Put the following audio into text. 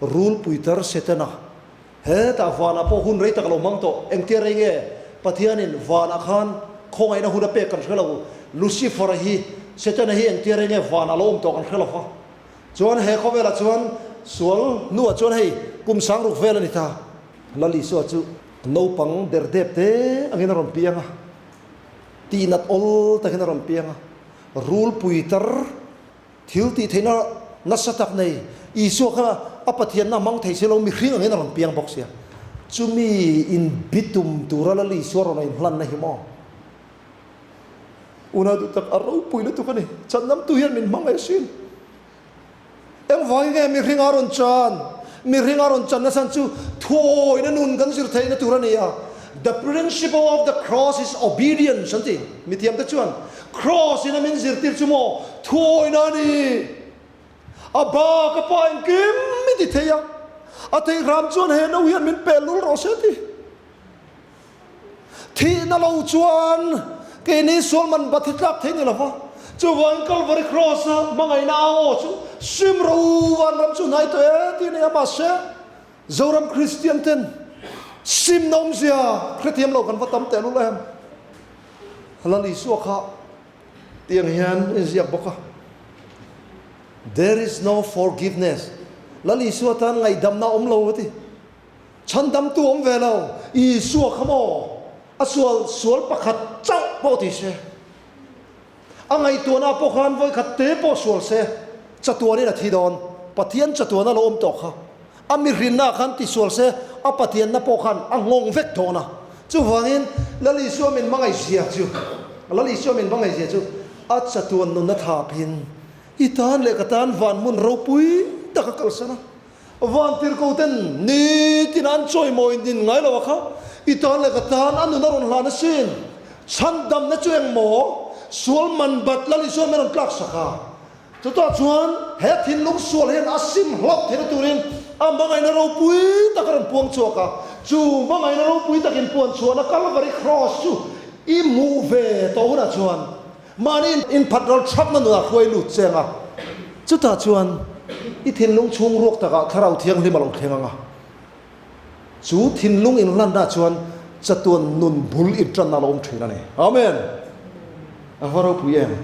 Rulpui tar Setana hetah vanah pawh hun rei tak a lo hmang tawh. Engtia rei nge Pathianin vanah khan khawngaihna hun a pek kan hre lo. Lucifer-a hi, Setana hi engtia rei nge vanah a lo awm tawh kan hre lo va. Chuan he khawvelah chuan sual hnuah chuan hei kum sangruk vel a ni ta. Lal Isua chu naupang derdep te angin a rawn piang a, tihnat awl takin a rawn piang a, rulpui tar thil tih theihna nasa tak nei Isua kha a Pathianna hmang thei si lo mihring angin a rawn piang bawk sia. Chumi inbitum tura Lal Isua rawn inhlanna hi maw? Unau duh tak a ropui lutuk a ni. Channamtu hian min hmangaih asin. Engvangin nge mihring a rawn chan? Mihring a rawn chan nachhan chu thuawina nun kan zir theihna tur a ni a. The principle of the cross is obedience an ti. Mithiamte chuan cross in a min zirtir chu maw thuawina a ni. A ba ka pa engkim i ti thei a, a theih hram chuan he no hian min pel lul rawh se a ti. Thihna lo chuan keini sual man bat hi tlak thei ni lo va, chuvangin Kalvari Cross-a hmangaihna a aw chu sim ro vanram chu hnai tawh e tih a nei a, mahse Zoram Kristian ten simna awmzia hrethiam lo kan va tam tehlul em? Lal Isua kha tiang hian inziak bawk a, There is no forgiveness, Lal Isua tan ngaihdamna a awm lo a ti. Chhandamtu awm ve lo, Isua kha maw a sual sual pakhat chauh pawh ti se, a ngaihtuahna pawh khan vawikhat te pawh sual se, chatuanin a thi dawn. Pathian chatuana lo awm tawh kha a mihrinna khan ti sual se, a Pathianna pawh khan a nghawng vek dawn a. Chuvangin Lal Isua min hmangaihzia chu, Lal Isua min hmangaihzia chu a chatuan nunna thapin i tan leh ka tan van hmun ropui tak a kalsan a. Vantirhko ten nitin an chawimawi nin ngai lo a kha, i tan leh ka tan a nun a rawn hlan asin. Chhandamna chu eng maw? Sual man bat Lal Isua min rawn tlak sak a. Chutah chuan he thinlung sual hian a sim hlauh theihna turin a hmangaihna ropui tak a rawn puang chhuak a. Chu hmangaihna ropui takin puan chhuahna Kalvari Kraws chu i hmuh ve tawh hunah chuan Mahni inphat ral thapna nunah hruai lut cheng a, chutah chuan i thinlung chhung ruak takah Thlarau Thianghlim a lo thleng ang a. Chu thinlung inhlanna chuan chatuan nun bul intanna a lo awm thin a ni. Amen! A va ropui em!